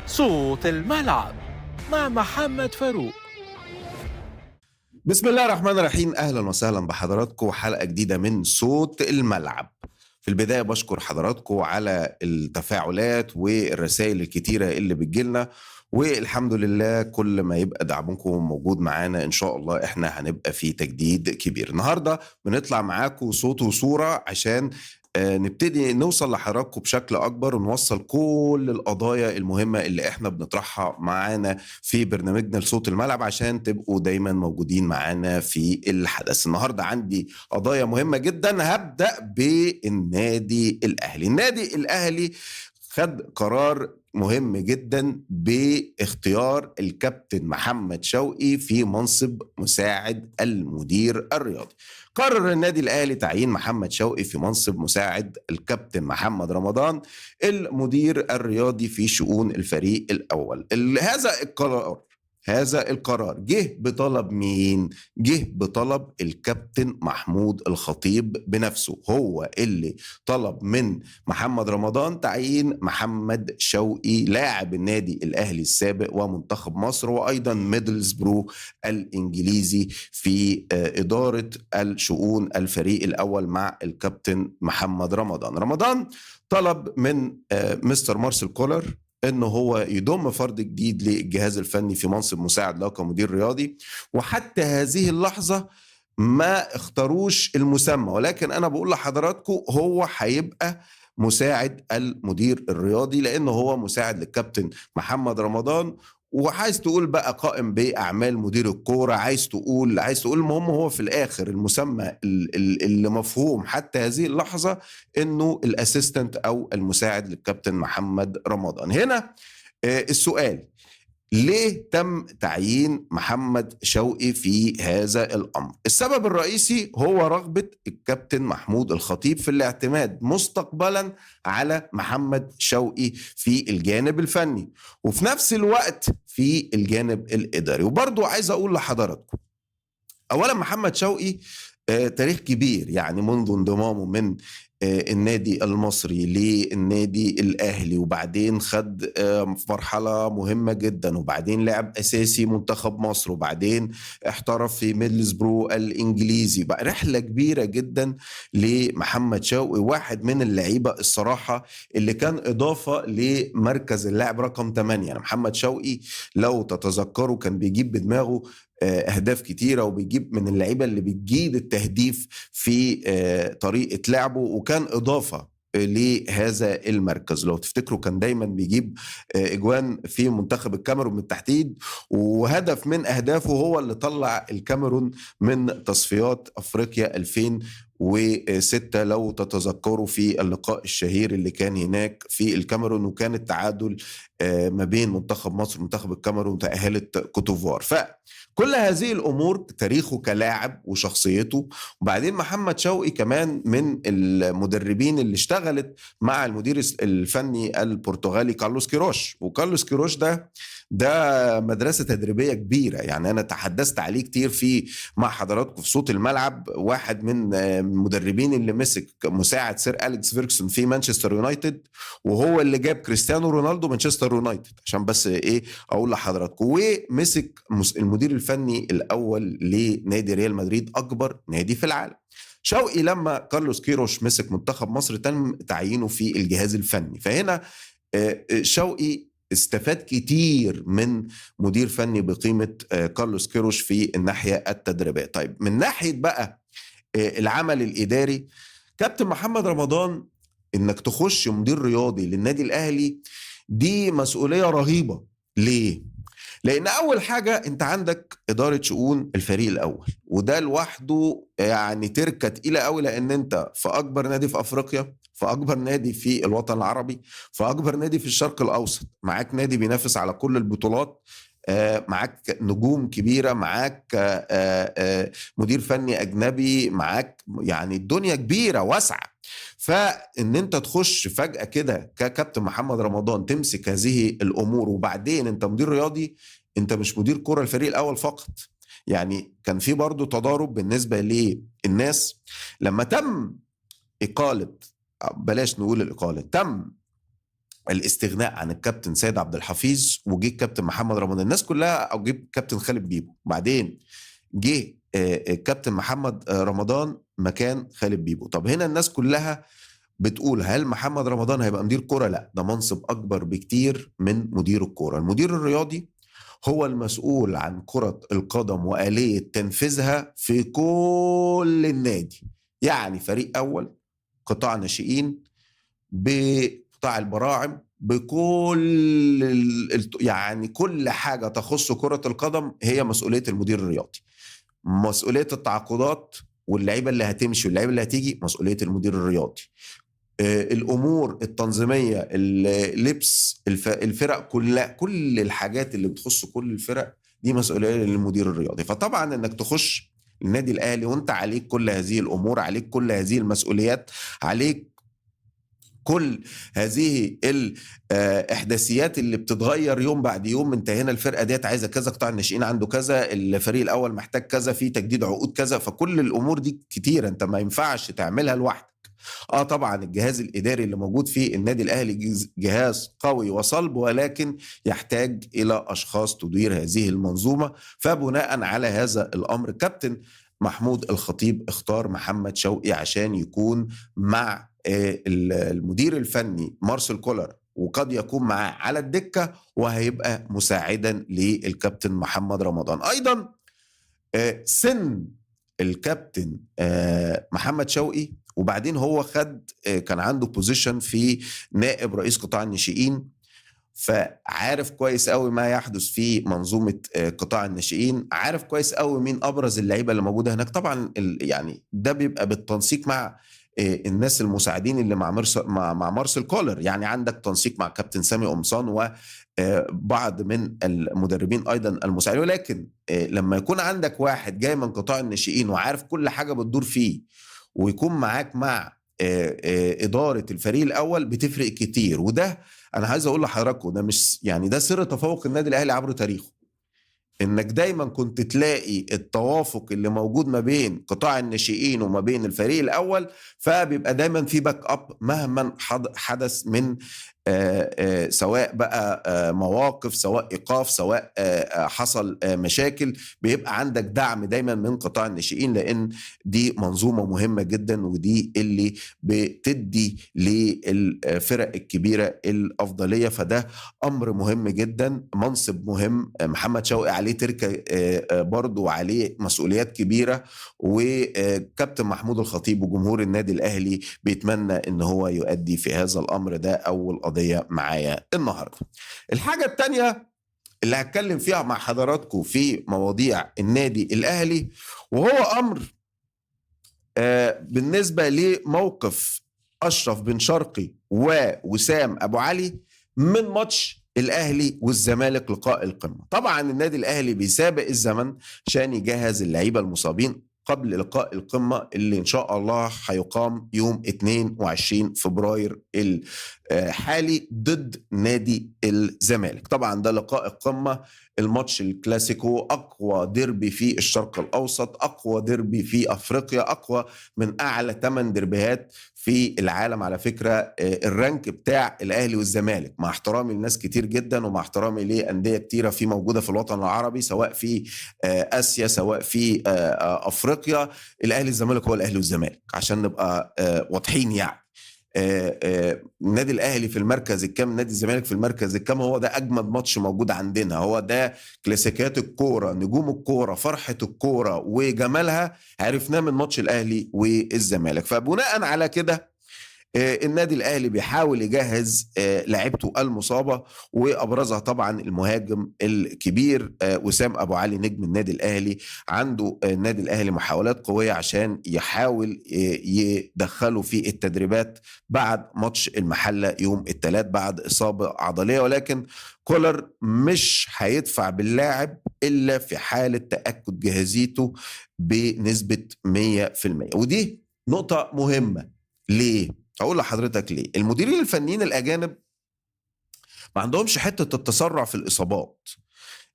صوت الملعب مع محمد فاروق. بسم الله الرحمن الرحيم. اهلا وسهلا بحضراتكم حلقة جديدة من صوت الملعب. في البداية بشكر حضراتكم على التفاعلات والرسائل الكتيرة اللي بتجيلنا، والحمد لله كل ما يبقى دعمكم موجود معانا ان شاء الله احنا هنبقى في تجديد كبير. النهارده بنطلع معاكم صوت وصوره عشان نبتدي نوصل لحضراتكم بشكل اكبر ونوصل كل القضايا المهمة اللي احنا بنطرحها معانا في برنامجنا لصوت الملعب عشان تبقوا دايما موجودين معانا في الحدث. النهارده عندي قضايا مهمة جدا. هبدا بالنادي الاهلي. النادي الاهلي خد قرار مهم جدا باختيار الكابتن محمد شوقي في منصب مساعد المدير الرياضي. قرر النادي الأهلي تعيين محمد شوقي في منصب مساعد الكابتن محمد رمضان المدير الرياضي في شؤون الفريق الأول. هذا القرار جه بطلب مين؟ جه بطلب الكابتن محمود الخطيب بنفسه، هو اللي طلب من محمد رمضان تعيين محمد شوقي لاعب النادي الأهلي السابق ومنتخب مصر وأيضا ميدلزبرو الإنجليزي في إدارة الشؤون الفريق الأول مع الكابتن محمد رمضان. رمضان طلب من مستر مارسيل كولر انه هو يضم فرد جديد للجهاز الفني في منصب مساعد له كمدير رياضي، وحتى هذه اللحظة ما اختاروش المسمى، ولكن انا بقول لحضراتكم هو هيبقى مساعد المدير الرياضي لانه هو مساعد للكابتن محمد رمضان. وعايز تقول بقى قائم بأعمال مدير الكورة، عايز تقول المهم هو في الآخر المسمى اللي مفهوم حتى هذه اللحظة إنه الأسيستنت أو المساعد للكابتن محمد رمضان. هنا السؤال، ليه تم تعيين محمد شوقي في هذا الأمر؟ السبب الرئيسي هو رغبة الكابتن محمود الخطيب في الاعتماد مستقبلا على محمد شوقي في الجانب الفني وفي نفس الوقت في الجانب الإداري. وبرضو عايز أقول لحضراتكم، أولا محمد شوقي تاريخ كبير، يعني منذ انضمامه من النادي المصري للنادي الأهلي، وبعدين خد مرحلة مهمة جدا، وبعدين لعب أساسي منتخب مصر، وبعدين احترف في ميدلزبرو الإنجليزي. بقى رحلة كبيرة جدا لمحمد شوقي، واحد من اللعيبة الصراحة اللي كان إضافة لمركز اللاعب رقم 8. يعني محمد شوقي لو تتذكروا كان بيجيب بدماغه أهداف كتيرة، وبيجيب من اللعيبة اللي بتجيد التهديف في طريقة لعبه، وكان إضافة لهذا المركز. لو تفتكروا كان دايما بيجيب إجوان في منتخب الكاميرون بالتحديد، وهدف من أهدافه هو اللي طلع الكاميرون من تصفيات أفريقيا 2006 لو تتذكروا في اللقاء الشهير اللي كان هناك في الكاميرون، وكان التعادل ما بين منتخب مصر ومنتخب الكاميرون تأهلت كوتوفوار. فكل هذه الأمور تاريخه كلاعب وشخصيته. وبعدين محمد شوقي كمان من المدربين اللي اشتغلت مع المدير الفني البرتغالي كارلوس كيروش، وكارلوس كيروش ده مدرسة تدريبية كبيرة، يعني أنا تحدثت عليه كتير في مع حضراتكم في صوت الملعب. واحد من المدربين اللي مسك مساعد سير أليكس فيرجسون في مانشستر يونايتد، وهو اللي جاب كريستيانو رونالدو مانشستر يونايتد، عشان بس إيه أقول لحضراتكم. ومسك المدير الفني الأول لنادي ريال مدريد، أكبر نادي في العالم. شوقي لما كارلوس كيروش مسك منتخب مصر تم تعيينه في الجهاز الفني، فهنا شوقي استفاد كتير من مدير فني بقيمة كارلوس كيروش في الناحية التدريبية. طيب من ناحية بقى العمل الإداري، كابتن محمد رمضان إنك تخش مدير رياضي للنادي الأهلي دي مسؤولية رهيبة. ليه؟ لأن أول حاجة أنت عندك إدارة شؤون الفريق الأول، وده لوحده يعني تركة تقيلة أوي، لأن أنت في أكبر نادي في أفريقيا، في أكبر نادي في الوطن العربي، في أكبر نادي في الشرق الأوسط، معاك نادي بينافس على كل البطولات، معاك نجوم كبيرة، معاك مدير فني أجنبي، معاك يعني الدنيا كبيرة واسعة. فإن أنت تخش فجأة كده ككابتن محمد رمضان تمسك هذه الأمور، وبعدين أنت مدير رياضي، أنت مش مدير كرة الفريق الأول فقط. يعني كان في برضو تضارب بالنسبة للناس لما تم إقالة، بلاش نقول الإقالة، تم الاستغناء عن الكابتن سيد عبد الحفيظ وجه الكابتن محمد رمضان، الناس كلها، او جه الكابتن خالد بيبو، بعدين جه الكابتن محمد رمضان مكان خالد بيبو. طب هنا الناس كلها بتقول هل محمد رمضان هيبقى مدير كرة؟ لا، ده منصب أكبر بكتير من مدير الكرة. المدير الرياضي هو المسؤول عن كرة القدم وآلية تنفيذها في كل النادي، يعني فريق أول، قطاع ناشئين، بقطاع البراعم، بكل يعني كل حاجة تخص كرة القدم هي مسؤولية المدير الرياضي. مسؤولية التعاقدات واللعيبة اللي هتمشي واللعيبة اللي هتيجي مسؤولية المدير الرياضي. الأمور التنظيمية، اللبس، الفرق كلها، كل الحاجات اللي بتخص كل الفرق دي مسؤولية للمدير الرياضي. فطبعا انك تخش النادي الأهلي وانت عليك كل هذه الأمور، عليك كل هذه المسؤوليات، عليك كل هذه الإحداثيات اللي بتتغير يوم بعد يوم. انت هنا الفرقة ديت عايزة كذا، قطاع الناشئين عنده كذا، الفريق الأول محتاج كذا، في تجديد عقود كذا، فكل الأمور دي كتيرة، انت ما ينفعش تعملها لوحدك. طبعا الجهاز الإداري اللي موجود في النادي الأهلي جهاز قوي وصلب، ولكن يحتاج إلى أشخاص تدير هذه المنظومة. فبناء على هذا الأمر كابتن محمود الخطيب اختار محمد شوقي عشان يكون مع المدير الفني مارسيل كولر، وقد يكون معاه على الدكة وهيبقى مساعدا للكابتن محمد رمضان. أيضا سن الكابتن محمد شوقي، وبعدين هو خد كان عنده position في نائب رئيس قطاع الناشئين، فعارف كويس قوي ما يحدث في منظومة قطاع الناشئين، عارف كويس قوي مين أبرز اللعيبة اللي موجودة هناك. طبعا يعني ده بيبقى بالتنسيق مع الناس المساعدين اللي مع مارسيل كولر، يعني عندك تنسيق مع كابتن سامي قمصان وبعض من المدربين أيضا المساعدين. ولكن لما يكون عندك واحد جاي من قطاع الناشئين وعارف كل حاجة بتدور فيه ويكون معاك مع إدارة الفريق الأول بتفرق كتير. وده أنا عايز أقول لحضراتكم ده مش يعني ده سر تفوق النادي الأهلي عبر تاريخه، إنك دايما كنت تلاقي التوافق اللي موجود ما بين قطاع الناشئين وما بين الفريق الأول، فبيبقى دايما في backup مهما حدث من سواء بقى مواقف، سواء إيقاف، سواء حصل مشاكل، بيبقى عندك دعم دايما من قطاع الناشئين، لأن دي منظومة مهمة جدا ودي اللي بتدي للفرق الكبيرة الأفضلية. فده أمر مهم جدا، منصب مهم، محمد شوقي عليه تركة برضو وعليه مسؤوليات كبيرة، وكابتن محمود الخطيب وجمهور النادي الأهلي بيتمنى إن هو يؤدي في هذا الأمر. ده أول قضية معايا النهاردة. الحاجة التانية اللي هتكلم فيها مع حضراتكم في مواضيع النادي الأهلي، وهو أمر بالنسبة لموقف أشرف بن شرقي ووسام أبو علي من ماتش الأهلي والزمالك لقاء القمة. طبعا النادي الأهلي بيسابق الزمن عشان يجهز اللعيبة المصابين قبل لقاء القمة اللي إن شاء الله هيقام يوم 22 فبراير الحالي ضد نادي الزمالك. طبعا ده لقاء القمة، الماتش الكلاسيكو، أقوى ديربي في الشرق الأوسط، أقوى ديربي في أفريقيا، أقوى من أعلى 8 ديربيهات في العالم. على فكرة ال rank بتاع الأهلي والزمالك، مع احترامي لناس كتير جدا ومع احترامي لأندية كتيرة في موجودة في الوطن العربي، سواء في آسيا سواء في أفريقيا، الأهلي والزمالك هو الأهلي والزمالك عشان نبقى واضحين. يعني النادي الأهلي في المركز الكام، نادي الزمالك في المركز الكام، هو ده أجمد ماتش موجود عندنا، هو ده كلاسيكيات الكورة، نجوم الكورة، فرحة الكورة وجمالها عرفناه من ماتش الأهلي والزمالك. فبناء على كده النادي الأهلي بيحاول يجهز لعيبته المصابة، وأبرزها طبعا المهاجم الكبير وسام أبو علي نجم النادي الأهلي. عنده النادي الأهلي محاولات قوية عشان يحاول يدخله في التدريبات بعد ماتش المحلة يوم الثلاث بعد إصابة عضلية، ولكن كولر مش هيدفع باللاعب إلا في حالة تأكد جاهزيته بنسبة 100%. ودي نقطة مهمة. ليه؟ أقول لحضرتك ليه. المديرين الفنيين الأجانب ما عندهمش حتة التسرع في الإصابات،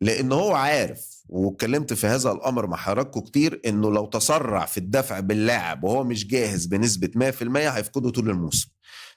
لأنه هو عارف، واتكلمت في هذا الأمر مع حضراتكم كتير، إنه لو تسرع في الدفع باللاعب وهو مش جاهز بنسبة 100% هيفقده طول الموسم.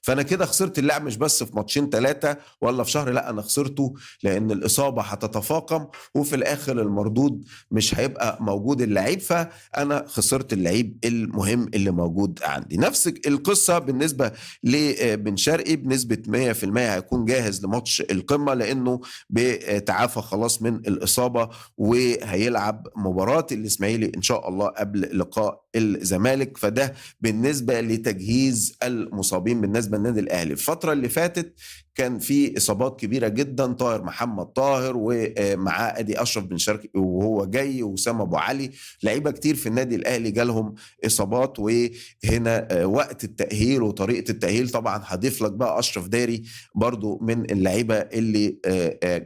فانا كده خسرت اللاعب مش بس في ماتشين 3 ولا في شهر، لا انا خسرته لان الاصابة هتتفاقم وفي الاخر المردود مش هيبقى موجود اللعيب، فانا خسرت اللعيب المهم اللي موجود عندي. نفس القصة بالنسبة لبن شرقي، بنسبة 100% هيكون جاهز لماتش القمه لانه بتعافى خلاص من الاصابة وهيلعب مباراة الاسماعيلي ان شاء الله قبل لقاء الزمالك. فده بالنسبة لتجهيز المصابين بالنسبة للنادي الاهلي. الفترة اللي فاتت كان في اصابات كبيرة جدا، طاهر محمد طاهر ومعاه ادي اشرف بن شرقي وهو جاي، واسامة ابو علي، لعيبة كتير في النادي الاهلي جالهم اصابات. وهنا وقت التاهيل وطريقه التاهيل طبعا هضيف لك بقى اشرف داري برضو من اللعيبة اللي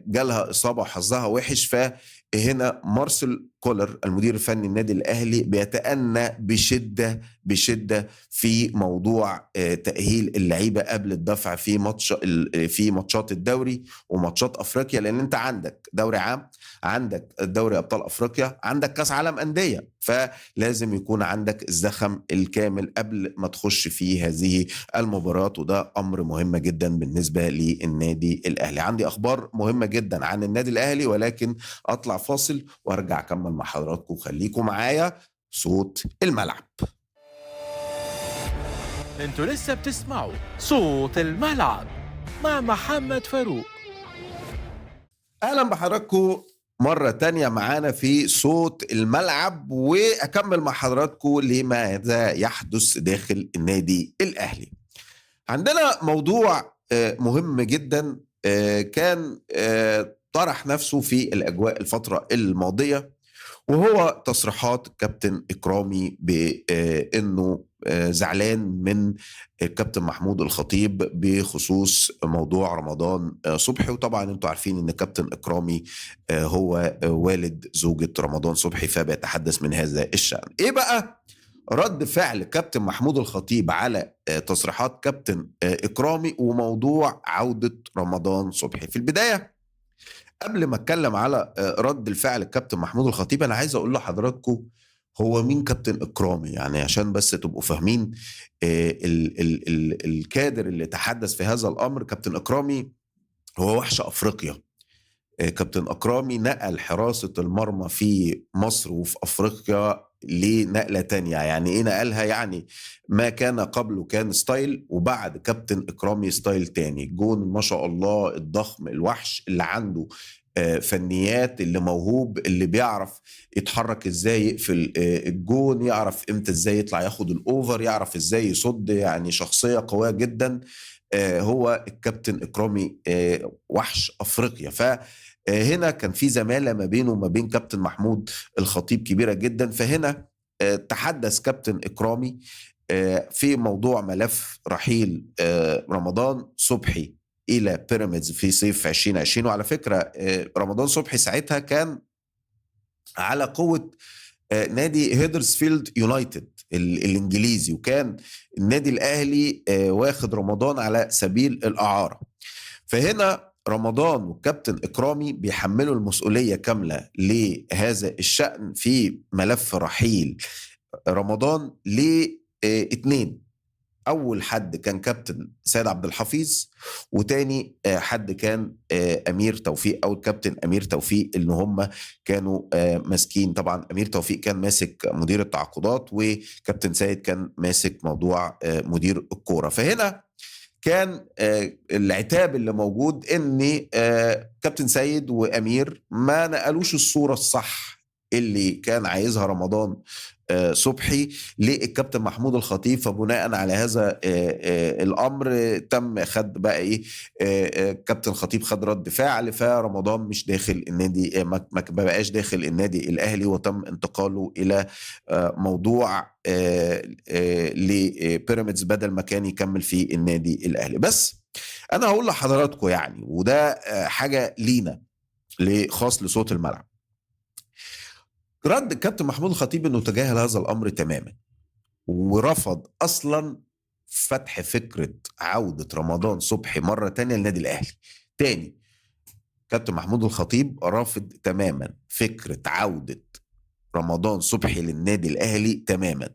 جالها اصابه وحظها وحش. فهنا مارسيل كولر المدير الفني النادي الاهلي بيتأنى بشده بشده في موضوع تأهيل اللعيبة قبل الدفع في ماتش في ماتشات الدوري وماتشات افريقيا، لان انت عندك دوري عام، عندك دوري ابطال افريقيا، عندك كاس عالم اندية، فلازم يكون عندك الزخم الكامل قبل ما تخش في هذه المباريات، وده امر مهم جدا بالنسبة للنادي الاهلي. عندي اخبار مهمة جدا عن النادي الاهلي، ولكن اطلع فاصل وارجع اكمل مع حضراتكم. خليكم معايا صوت الملعب. انتوا لسه بتسمعوا صوت الملعب مع محمد فاروق. اهلا بحضراتكم مرة تانية معانا في صوت الملعب، وأكمل مع حضراتكم لماذا يحدث داخل النادي الأهلي. عندنا موضوع مهم جدا كان طرح نفسه في الأجواء الفترة الماضية، وهو تصريحات كابتن إكرامي بأنه زعلان من الكابتن محمود الخطيب بخصوص موضوع رمضان صبحي. وطبعا انتوا عارفين ان كابتن إكرامي هو والد زوجة رمضان صبحي، فبيتحدث من هذا الشأن. ايه بقى رد فعل كابتن محمود الخطيب على تصريحات كابتن إكرامي وموضوع عودة رمضان صبحي؟ في البداية قبل ما اتكلم على رد الفعل الكابتن محمود الخطيب، انا عايز اقول لحضراتكم هو مين كابتن إكرامي، يعني عشان بس تبقوا فاهمين ال ال ال الكادر اللي تحدث في هذا الأمر. كابتن إكرامي هو وحش أفريقيا. كابتن إكرامي نقل حراسة المرمى في مصر وفي أفريقيا لنقلة تانية. يعني إيه نقلها؟ يعني ما كان قبله كان style، وبعد كابتن إكرامي style تاني. جون ما شاء الله الضخم الوحش اللي عنده فنيات، اللي موهوب، اللي بيعرف يتحرك ازاي يقفل الجون، يعرف امتى ازاي يطلع ياخد ال over، يعرف ازاي يصد، يعني شخصية قوية جدا. هو الكابتن إكرامي وحش أفريقيا. فهنا كان في زمالة ما بينه وما بين كابتن محمود الخطيب كبيرة جدا. فهنا تحدث كابتن إكرامي في موضوع ملف رحيل رمضان صبحي إلى بيراميدز في صيف 2020. وعلى فكرة رمضان صبحي ساعتها كان على قوة نادي هيدرسفيلد يونايتد الإنجليزي، وكان النادي الأهلي واخد رمضان على سبيل الإعارة. فهنا رمضان والكابتن إكرامي بيحملوا المسؤولية كاملة لهذا الشأن في ملف رحيل رمضان لاثنين. أول حد كان كابتن سيد عبد الحفيظ، وتاني حد كان أمير توفيق أو الكابتن أمير توفيق، اللي هم كانوا ماسكين. طبعا أمير توفيق كان ماسك مدير التعاقدات، وكابتن سيد كان ماسك موضوع مدير الكورة. فهنا كان العتاب اللي موجود إن كابتن سيد وأمير ما نقلوش الصورة الصح اللي كان عايزها رمضان صبحي للكابتن محمود الخطيب. فبناء على هذا الامر تم خد بقى ايه، كابتن خطيب خد رد فعل، فرمضان مش داخل النادي، ما بقاش داخل النادي الاهلي، وتم انتقاله الى موضوع لبيراميدز بدل ما كان يكمل في النادي الاهلي. بس انا هقول لحضراتكم يعني، وده حاجة لينا خاص لصوت الملعب، رد الكابتن محمود الخطيب انه تجاهل هذا الامر تماما، ورفض اصلا فتح فكرة عوده رمضان صبحي مرة تانية للنادي الاهلي. تاني، كابتن محمود الخطيب رافض تماما فكرة عوده رمضان صبحي للنادي الاهلي تماما،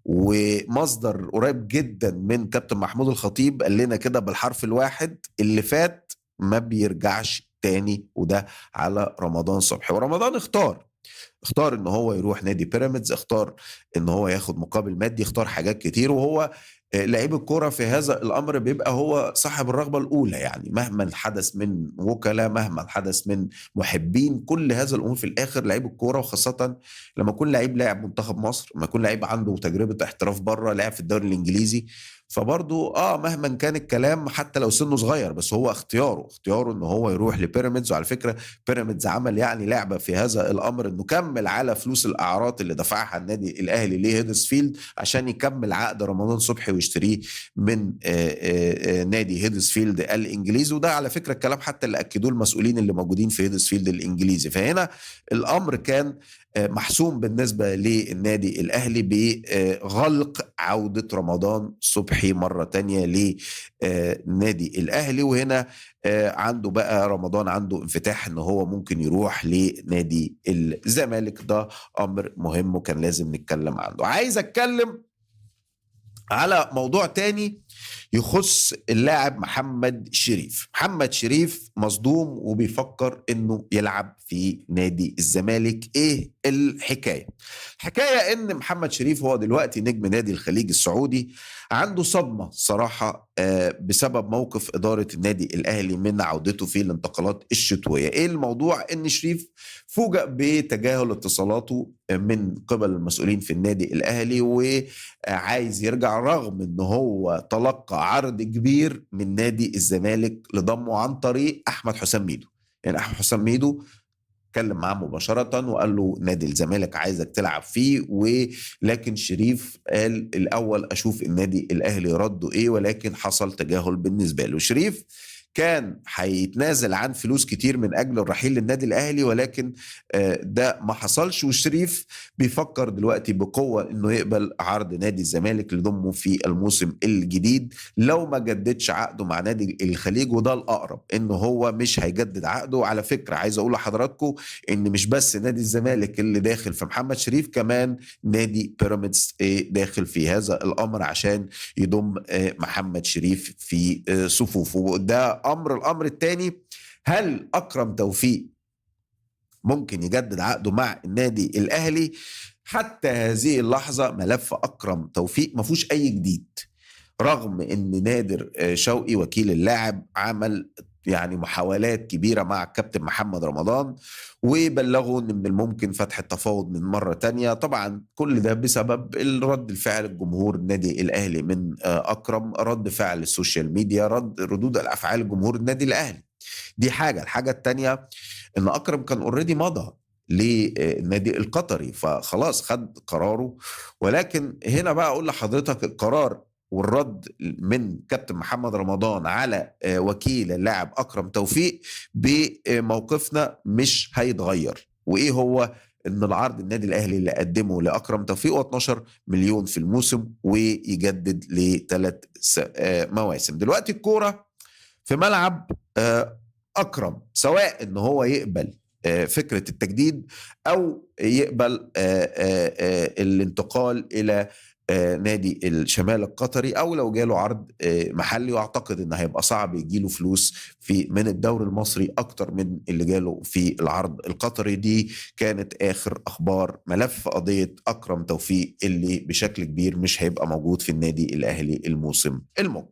ومصدر قريب جدا من كابتن محمود الخطيب قال لنا كده بالحرف الواحد، اللي فات ما بيرجعش تاني، وده على رمضان صبحي. ورمضان اختار ان هو يروح نادي بيراميدز، اختار ان هو ياخد مقابل مادي، اختار حاجات كتير، وهو لعيب الكرة في هذا الأمر بيبقى هو صاحب الرغبة الأولى، يعني مهما حدث من وكلاء، مهما حدث من محبين، كل هذا الأمور في الآخر لعيب الكرة، وخاصة لما يكون لعيب لاعب منتخب مصر، لما يكون لعيب عنده تجربة احتراف بره، لاعب في الدوري الإنجليزي، فبرضه مهما كان الكلام حتى لو سنة صغير، بس هو اختياره ان هو يروح لبيراميدز. وعلى فكرة بيراميدز عمل يعني لعبه في هذا الامر، انه كمل على فلوس الاعارات اللي دفعها النادي الاهلي لهيدرسفيلد عشان يكمل عقد رمضان صبحي ويشتريه من نادي هيدرسفيلد الانجليزي. وده على فكرة الكلام حتى اللي اكدوه المسؤولين اللي موجودين في هيدرسفيلد الانجليزي. فهنا الامر كان محسوم بالنسبة للنادي الأهلي بغلق عودة رمضان صبحي مرة تانية لنادي الأهلي. وهنا عنده بقى رمضان عنده انفتاح ان هو ممكن يروح لنادي الزمالك. ده أمر مهم وكان لازم نتكلم عنه. عايز أتكلم على موضوع تاني يخص اللاعب محمد شريف. محمد شريف مصدوم وبيفكر انه يلعب في نادي الزمالك. ايه الحكاية؟ الحكاية ان محمد شريف هو دلوقتي نجم نادي الخليج السعودي، عنده صدمة صراحة بسبب موقف إدارة النادي الأهلي من عودته في الانتقالات الشتوية. ايه الموضوع؟ ان شريف فوجئ بتجاهل اتصالاته من قبل المسؤولين في النادي الأهلي وعايز يرجع، رغم ان هو تلقى عرض كبير من نادي الزمالك لضمه عن طريق أحمد حسام ميدو. يعني أحمد حسام ميدو اتكلم معاه مباشرة وقال له نادي الزمالك عايزك تلعب فيه، ولكن شريف قال الأول أشوف النادي الأهلي رده إيه، ولكن حصل تجاهل بالنسبة له. شريف كان هيتنازل عن فلوس كتير من أجل الرحيل للنادي الأهلي، ولكن ده ما حصلش. وشريف بيفكر دلوقتي بقوة إنه يقبل عرض نادي الزمالك لضمه في الموسم الجديد لو ما جددش عقده مع نادي الخليج، وده الأقرب إنه هو مش هيجدد عقده. على فكرة عايز أقول لحضراتكم إن مش بس نادي الزمالك اللي داخل في محمد شريف، كمان نادي بيراميدز داخل في هذا الأمر عشان يضم محمد شريف في صفوفه. ده أمر. الأمر الثاني، هل أكرم توفيق ممكن يجدد عقده مع النادي الأهلي؟ حتى هذه اللحظة ملف أكرم توفيق ما فيهوش أي جديد، رغم أن نادر شوقي وكيل اللاعب عمل يعني محاولات كبيرة مع الكابتن محمد رمضان وبلغوا أن من الممكن فتح التفاوض من مرة تانية. طبعا كل ده بسبب الرد الفعل الجمهور النادي الأهلي من أكرم، رد فعل ال social media، ردود الأفعال الجمهور النادي الأهلي. دي حاجة. الحاجة التانية أن أكرم كان already مضى للنادي القطري، فخلاص خد قراره. ولكن هنا بقى أقول لحضرتك القرار والرد من كابتن محمد رمضان على وكيل اللاعب أكرم توفيق بموقفنا مش هيتغير. وإيه هو؟ إن العرض النادي الأهلي اللي قدمه لأكرم توفيق هو 12 مليون في الموسم ويجدد ل3 مواسم. دلوقتي الكورة في ملعب أكرم، سواء إن هو يقبل فكرة التجديد أو يقبل الانتقال إلى نادي الشمال القطري، او لو جاله عرض محلي. واعتقد ان هيبقى صعب يجيله فلوس في من الدوري المصري اكتر من اللي جاله في العرض القطري. دي كانت اخر اخبار ملف قضية اكرم توفيق اللي بشكل كبير مش هيبقى موجود في النادي الاهلي الموسم المقبل.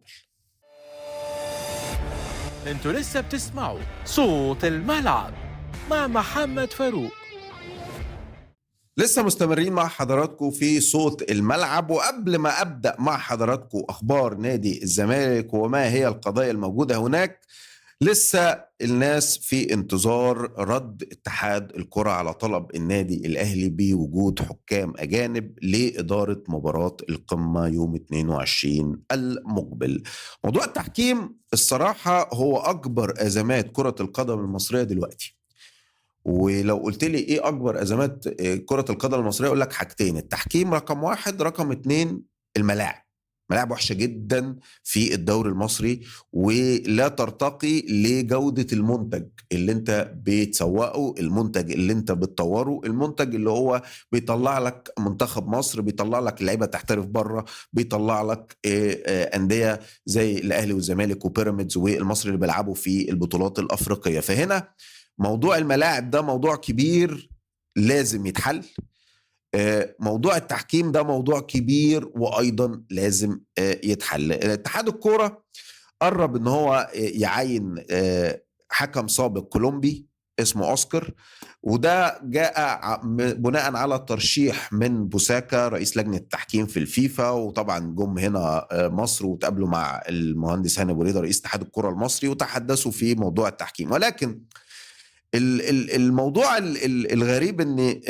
انتوا لسه بتسمعوا صوت الملعب مع محمد فاروق. لسه مستمرين مع حضراتكم في صوت الملعب. وقبل ما أبدأ مع حضراتكم أخبار نادي الزمالك وما هي القضايا الموجودة هناك، لسه الناس في انتظار رد اتحاد الكرة على طلب النادي الأهلي بوجود حكام أجانب لإدارة مباراة القمة يوم 22 المقبل. موضوع التحكيم الصراحة هو أكبر أزمات كرة القدم المصرية دلوقتي. ولو قلت لي ايه اكبر ازمات كرة القدم المصرية، اقول لك حاجتين: التحكيم رقم 1، رقم 2 الملاعب. ملاعب وحشة جدا في الدوري المصري، ولا ترتقي لجوده المنتج اللي انت بتسوقه، المنتج اللي انت بتطوره، المنتج اللي هو بيطلع لك منتخب مصر، بيطلع لك لعيبة تحترف بره، بيطلع لك اندية زي الاهلي والزمالك وبيراميدز والمصري اللي بيلعبوا في البطولات الافريقية. فهنا موضوع الملاعب ده موضوع كبير لازم يتحل. موضوع التحكيم ده موضوع كبير وأيضا لازم يتحل. اتحاد الكورة قرب ان هو يعين حكم سابق كولومبي اسمه أوسكار، وده جاء بناء على ترشيح من بوساكا رئيس لجنة التحكيم في الفيفا، وطبعا جم هنا مصر وتقابلوا مع المهندس هاني بوريدة رئيس اتحاد الكرة المصري وتحدثوا في موضوع التحكيم. ولكن الموضوع الغريب ان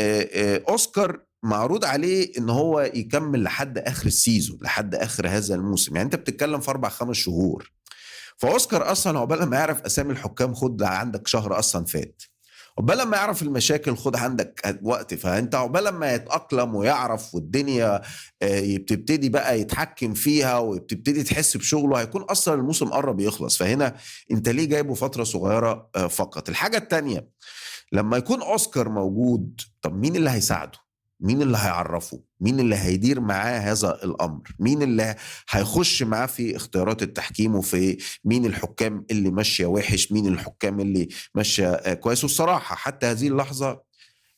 أوسكار معروض عليه ان هو يكمل لحد اخر ال season، لحد اخر هذا الموسم، يعني انت بتتكلم في 4-5 شهور. فأوسكار اصلا عقبال ما يعرف اسامي الحكام خد عندك شهر اصلا فات، عقبال ما يعرف المشاكل خد عندك وقت، فانت عقبال ما يتأقلم ويعرف والدنيا بتبتدي بقى يتحكم فيها وبتبتدي تحس بشغله، هيكون اصلا الموسم قرب يخلص. فهنا انت ليه جايبه فترة صغيرة فقط؟ الحاجة التانية، لما يكون أوسكار موجود، طب مين اللي هيساعده؟ مين اللي هيعرفه؟ مين اللي هيدير معاه هذا الأمر؟ مين اللي هيخش معاه في اختيارات التحكيم، وفي مين الحكام اللي ماشية وحش، مين الحكام اللي ماشية كويس؟ والصراحة حتى هذه اللحظة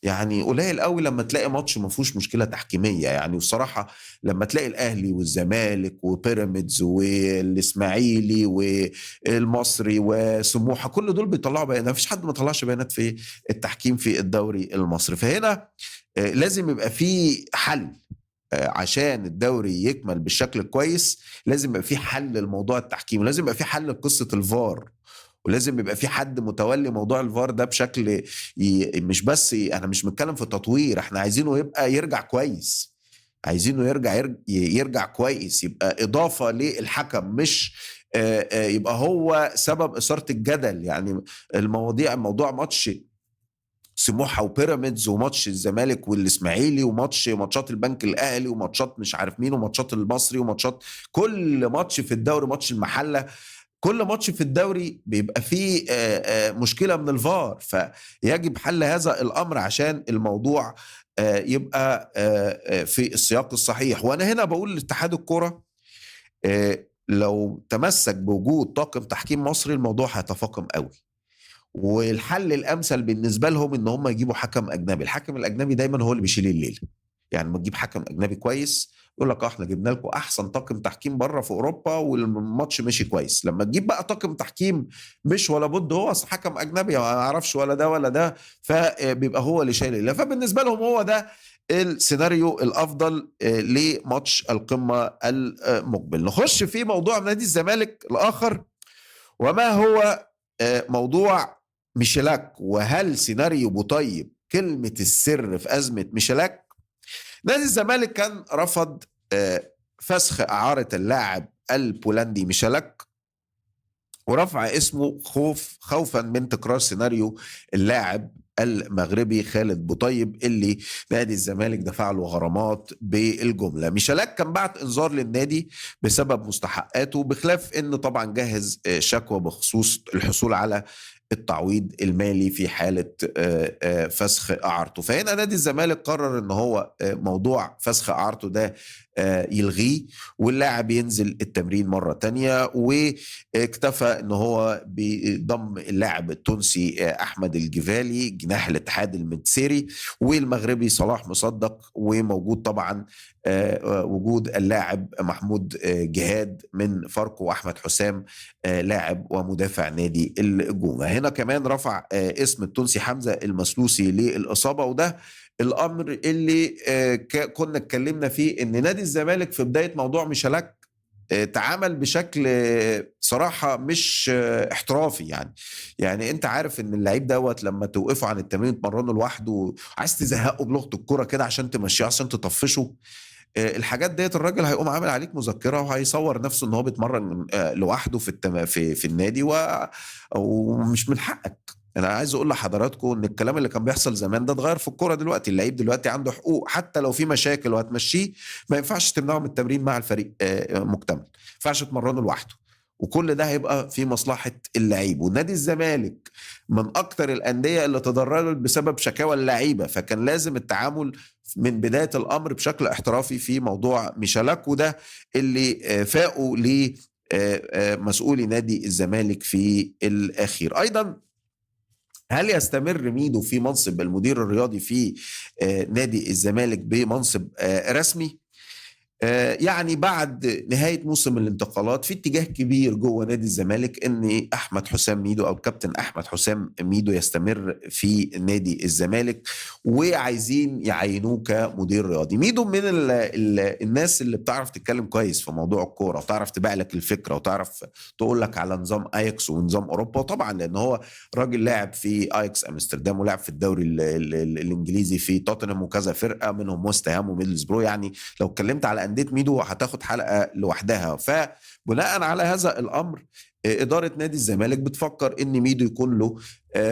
يعني قليل قوي لما تلاقي ماتش ما فيهوش مشكلة تحكيمية يعني. والصراحة لما تلاقي الأهلي والزمالك وبيراميدز والإسماعيلي والمصري وسموحة كل دول بيطلعوا بيانات، ما فيش حد ما طلعش بيانات في التحكيم في الدوري المصري. فهنا لازم يبقى في حل عشان الدوري يكمل بالشكل الكويس، لازم يبقى في حل لموضوع التحكيم، ولازم يبقى في حل لقصة الفار، ولازم يبقى في حد متولي موضوع الفار ده بشكل مش بس احنا مش بنتكلم في التطوير، احنا عايزينه يبقى يرجع كويس، عايزينه يرجع كويس، يبقى إضافة للحكم، مش يبقى هو سبب إثارة الجدل. يعني الموضوع ماتش سموحة وبيراميدز وماتش الزمالك والإسماعيلي وماتش ماتشات البنك الأهلي وماتشات مش عارف مين وماتشات المصري وماتشات كل ماتش في الدوري، ماتش المحلة، كل ماتش في الدوري بيبقى فيه مشكلة من الفار. فيجب حل هذا الأمر عشان الموضوع يبقى في السياق الصحيح. وأنا هنا بقول لاتحاد الكرة لو تمسك بوجود طاقم تحكيم مصري الموضوع هيتفاقم قوي، والحل الأمثل بالنسبة لهم إن هم يجيبوا حكم أجنبي. الحكم الأجنبي دايما هو اللي بيشيل الليلة، يعني ما تجيب حكم أجنبي كويس يقول لك احنا جبنا لكم احسن طاقم تحكيم بره في اوروبا والماتش مشي كويس. لما تجيب بقى طاقم تحكيم مش ولا بد، هو اصل حكم اجنبي ما يعرفش ولا ده ولا ده، فبيبقى هو اللي شايل الليلة. فبالنسبه لهم هو ده السيناريو الافضل لماتش القمه المقبل. نخش في موضوع نادي الزمالك الاخر، وما هو موضوع ميشيلاك، وهل سيناريو بوطيب كلمة السر في ازمة ميشيلاك؟ نادي الزمالك كان رفض فسخ إعارة اللاعب البولندي ميشيلاك ورفع اسمه خوفا من تكرار سيناريو اللاعب المغربي خالد بوطيب اللي نادي الزمالك دفع له غرامات بالجملة. ميشيلاك كان بعت انذار للنادي بسبب مستحقاته، بخلاف ان طبعا جهز شكوى بخصوص الحصول على التعويض المالي في حالة فسخ إعارته. فهنا نادي الزمالك قرر ان هو موضوع فسخ إعارته ده يلغيه، واللاعب ينزل التمرين مرة تانية، واكتفى ان هو بضم اللاعب التونسي أحمد الجفالي جناح الاتحاد المنسيري والمغربي صلاح مصدق، وموجود طبعا وجود اللاعب محمود جهاد من فاركو وأحمد حسام لاعب ومدافع نادي الجونة. هنا كمان رفع اسم التونسي حمزة المسلوسي للإصابة، وده الأمر اللي كنا اتكلمنا فيه إن نادي الزمالك في بداية موضوع ميشيلاك تعامل بشكل صراحة مش احترافي. يعني انت عارف ان اللعيب دوت لما توقفه عن التمرين تمرنه لوحده، عايز تزهقه بلغة الكرة كده عشان تمشيه عشان تطفشه الحاجات ديت، الراجل هيقوم عامل عليك مذكرة وهيصور نفسه ان هو بيتمرن لوحده في في النادي، ومش من حقك. انا عايز اقول لحضراتكم ان الكلام اللي كان بيحصل زمان ده اتغير في الكورة دلوقتي. اللعيب دلوقتي عنده حقوق، حتى لو في مشاكل وهتمشيه ما ينفعش تمنعه من التمرين مع الفريق مكتمل، ما ينفعش تمرنه لوحده، وكل ده هيبقى في مصلحة اللعيب. ونادي الزمالك من اكتر الاندية اللي تضررت بسبب شكاوى اللعيبة، فكان لازم التعامل من بداية الامر بشكل احترافي في موضوع ميشالاك، وده اللي فاقوا ل مسؤولي نادي الزمالك في الاخير. ايضا هل يستمر ميدو في منصب المدير الرياضي في نادي الزمالك بمنصب رسمي؟ يعني بعد نهاية موسم الانتقالات في اتجاه كبير جوه نادي الزمالك ان احمد حسام ميدو او الكابتن احمد حسام ميدو يستمر في نادي الزمالك، وعايزين يعينوه كمدير رياضي. ميدو من ال ال الناس اللي بتعرف تتكلم كويس في موضوع الكورة، وتعرف تبيع لك الفكرة، وتعرف تقول لك على نظام اياكس ونظام اوروبا، وطبعا لان هو راجل لاعب في اياكس امستردام ولاعب في الدوري ال ال ال الانجليزي في توتنهام وكذا فرقة منهم ويست هام وميدلسبرو. يعني لو اتكلمت على أندية ميدو هتاخد حلقة لوحدها. فبناء على هذا الأمر إدارة نادي الزمالك بتفكر إن ميدو يكون له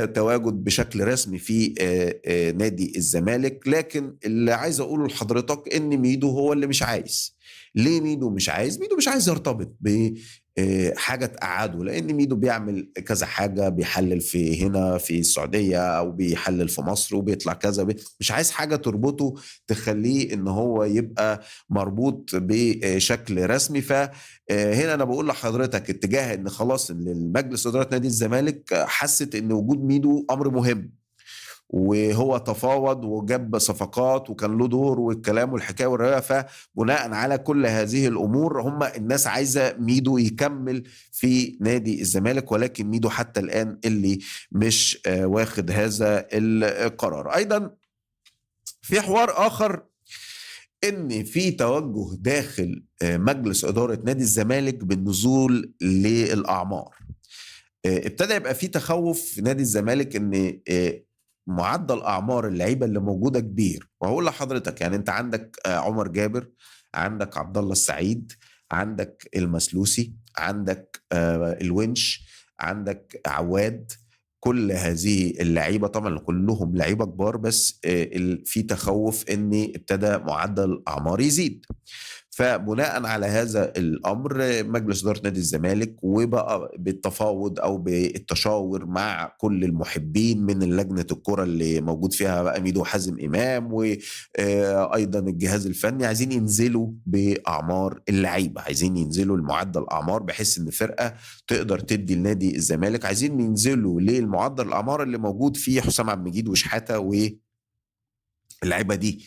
تواجد بشكل رسمي في نادي الزمالك. لكن اللي عايز أقوله لحضرتك إن ميدو هو اللي مش عايز. ليه ميدو مش عايز؟ ميدو مش عايز يرتبط بحاجة تقعده، لأن ميدو بيعمل كذا حاجة، بيحلل في هنا في السعودية أو بيحلل في مصر وبيطلع كذا، مش عايز حاجة تربطه تخليه إن هو يبقى مربوط بشكل رسمي. فهنا أنا بقول لحضرتك اتجاه إن خلاص المجلس إدارة نادي الزمالك حست إن وجود ميدو أمر مهم، وهو تفاوض وجاب صفقات وكان له دور والكلام والحكاية والرواية. فبناء على كل هذه الأمور هم الناس عايزة ميدو يكمل في نادي الزمالك، ولكن ميدو حتى الآن اللي مش واخد هذا القرار. أيضا في حوار آخر إن في توجه داخل مجلس إدارة نادي الزمالك بالنزول للأعمار. ابتدى يبقى في تخوف في نادي الزمالك إن معدل اعمار اللعيبة اللي موجودة كبير. وهقول لحضرتك يعني انت عندك عمر جابر، عندك عبد الله السعيد، عندك المسلوسي، عندك الونش، عندك عواد، كل هذه اللعيبة طبعا كلهم لعيبة كبار، بس في تخوف ان ابتدى معدل الاعمار يزيد. فبناء على هذا الامر مجلس ادارة نادي الزمالك وبقى بالتفاوض او بالتشاور مع كل المحبين من لجنة الكره اللي موجود فيها بقى ميدو حازم امام وايضا الجهاز الفني، عايزين ينزلوا باعمار اللعيبة، عايزين ينزلوا المعدل الاعمار بحيث ان فرقه تقدر تدي لنادي الزمالك، عايزين ينزلوا للمعدل الاعمار اللي موجود فيه حسام عبد المجيد وشحاته واللعيبة دي،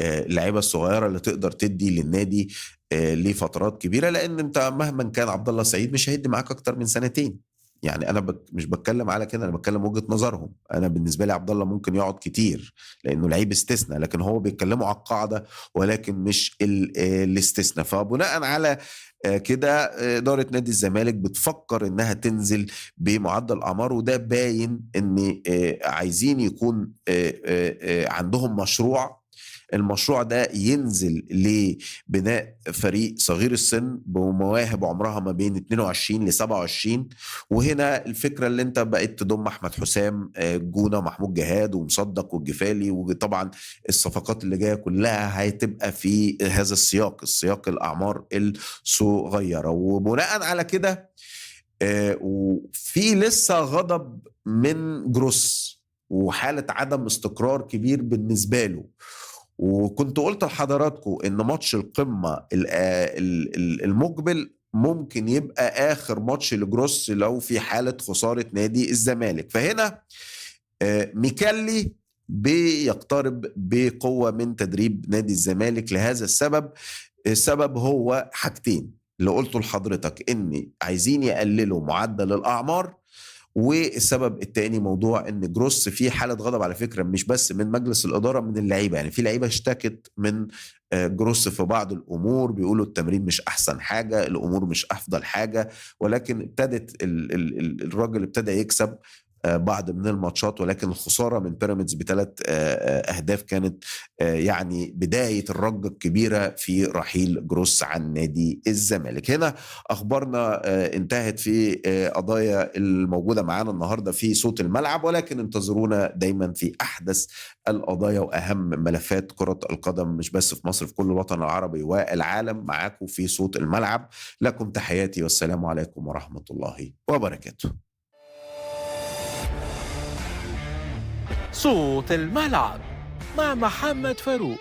اللعيبة الصغيرة اللي تقدر تدي للنادي لفترات كبيرة. لان انت مهما كان عبد الله سعيد مش هيدي معاك اكتر من سنتين. يعني انا مش بتكلم على كده، انا بتكلم وجهه نظرهم. انا بالنسبة لي عبد الله ممكن يقعد كتير لانه لعيب استثناء، لكن هو بيتكلموا على القاعدة ولكن مش الاستثناء. فبناء على كده إدارة نادي الزمالك بتفكر إنها تنزل بمعدل أعمار، وده باين إن عايزين يكون عندهم مشروع، المشروع ده ينزل لبناء فريق صغير السن بمواهب عمرها ما بين 22 ل 27. وهنا الفكرة اللي انت بقيت تضم احمد حسام جونة ومحمود جهاد ومصدق والجفالي، وطبعا الصفقات اللي جاية كلها هتبقى في هذا السياق، السياق الأعمار الصغيرة. وبناء على كده وفي لسه غضب من جروس وحالة عدم استقرار كبير بالنسبة له. وكنت قلت لحضراتكم ان ماتش القمة المقبل ممكن يبقى اخر ماتش لجروس لو في حالة خسارة نادي الزمالك. فهنا ميكالي بيقترب بقوة من تدريب نادي الزمالك لهذا السبب. السبب هو حاجتين اللي قلته لحضرتك، ان عايزين يقللوا معدل الاعمار، والسبب الثاني موضوع ان جروس في حالة غضب على فكرة، مش بس من مجلس الإدارة، من اللعيبة. يعني في لعيبة اشتكت من جروس في بعض الأمور، بيقولوا التمرين مش أحسن حاجة، الأمور مش أفضل حاجة، ولكن ابتدت الراجل ابتدى يكسب بعض من الماتشات، ولكن الخسارة من بيراميدز بثلاث اهداف كانت يعني بداية الرجه الكبيرة في رحيل جروس عن نادي الزمالك. هنا اخبارنا انتهت في قضايا الموجودة معانا النهارده في صوت الملعب، ولكن انتظرونا دايما في احدث القضايا واهم ملفات كره القدم، مش بس في مصر، في كل الوطن العربي والعالم، معاكم في صوت الملعب. لكم تحياتي والسلام عليكم ورحمة الله وبركاته. صوت الملعب مع محمد فاروق.